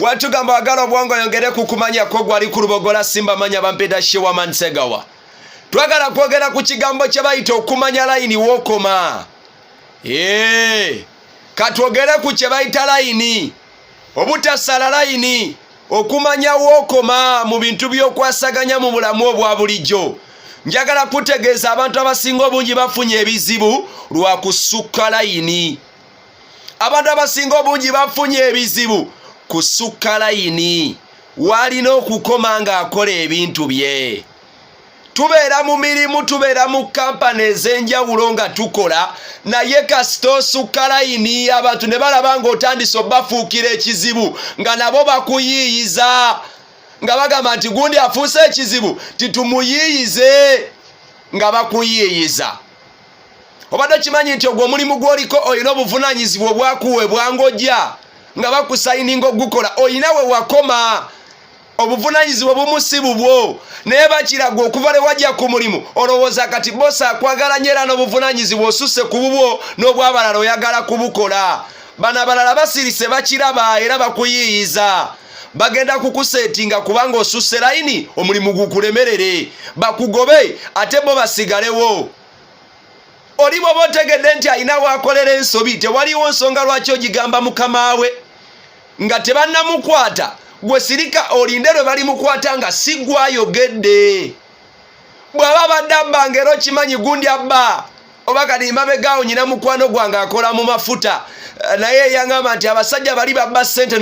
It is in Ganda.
Watugamba wagala obwongo oyongere kukumanya ko gwali ku Lubogola Simba manya bampeda Shewaman Segawa. Twagala kwogera ku kigambo kye bayita okumanya layini wokoma. Ee, katwogere ku kye bayita layini, obutasala layini, okumanya wokoma mu bintu by'okwasaganya mu bulamu obwa bulijjo. Njagala kutegeeza abantu abasinga obungi bafunye ebizibu lwa kusukka layini. Abantu abasinga obungi bafunye ebizibu kusukka layini, waalina okukoma ng'akola ebintu bye. Tubeera mu mirimu, tubeera mu kampani ez'enjawulo nga tukola, naye kasita osukka layini abantu ne balaba ng'otandise obafuukira ekizibu, nga nabo bakuyiiyiza, nga bagamba nti gundi afuuse ekizibu, titumuyiiyize, nga bakuyiiyiza. Obadde okimanyi nti ogwo omulimu gw'oliko olina obuvunaanyizibwa obwakuweebwa ng'ojja nga bakusayininga ogukola, olina we wakoma, obuvunaanyizibwa obumu si bubwo, naye bakiragwa okuva lwe wajja ku mulimu olowooza kati bosi akwagala nnyo era n'obuvunaanyizibwa osusse ku bubwo n'obwabalala oyagala kubukola. Bano abalala basirise bakiraba era bakuyiiyiza, bagenda kukuseetinga kubanga osusse layini, omulimu gukulemerere, bakugobe ate bo basigalewo. Oli bw'oba otegedde nti alina waakolera ensobi, tewaliwo nsonga lwaki ogigamba mukama we nga tebannamukwata. Gwe sirika olinde lwe balimukwata nga si gwayogedde. Bw'aba abadde abba nga era okimanyi gundi abba, oba kati mabegaawo nyina mukwano gwange akola mu mafuta, naye yaŋŋamba nti abasajja bali babba ssente.